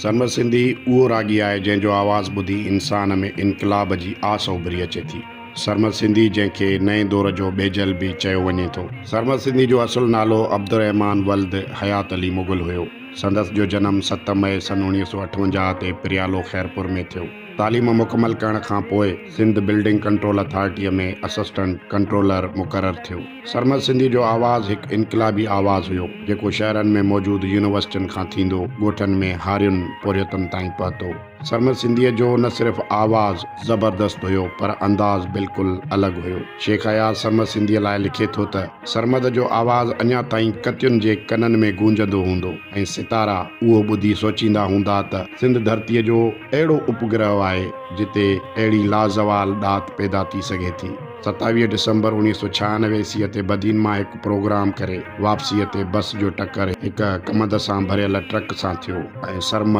سرمد سنڌي اهو راڳي آهي جنهن جو آواز ٻڌي انسان ۾ انقلاب جي آس اڀري اچي ٿي. سرمد سنڌي جنهن کي نئين دور جو ٻيجل به چيو وڃي ٿو. سرمد سنڌي جو اصل نالو عبدالرحمان ولد حيات علي مغل هيو. سندس جو جنم ست مئي سن 1958 تي پريالو خيرپور ۾ ٿيو. تعليم مڪمل ڪرڻ کان پوء سنڌ بلڊنگ ڪنٽرول اٿارٽيء ۾ اسسٽنٽ ڪنٽرولر مقرر ٿيو. سرمد سنڌي جو آواز هڪ انقلابي آواز هيو، جيڪو شهرن ۾ موجود يونيورسٽين کان ٿيندو ڳوٺن ۾ هارين پورهيتن تائين پهتو. سرمد سنڌيء جو نه صرف آواز زبردست هيو پر انداز بلڪل الڳ هيو. شيخ اياز سرمد سنڌيء لاء لکي ٿو ته، سرمد جو آواز اڃا تائين ڪتين جي ڪنن ۾ گونجندو هوندو ۽ ستارا اهو ٻڌي سوچيندا هوندا ته سنڌ ڌرتيء جو اهڙو اپگرهه آهي جتي اهڙي لازوال ڏات پيدا ٿي سگهي ٿي. 27 ڊسمبر 1996 عيسويء تي بدين مان هڪ پروگرام ڪري واپسيء تي بس جو ٽڪر هڪ ڪمند سان ڀريل ٽرڪ سان ٿيو ۽ سرمد.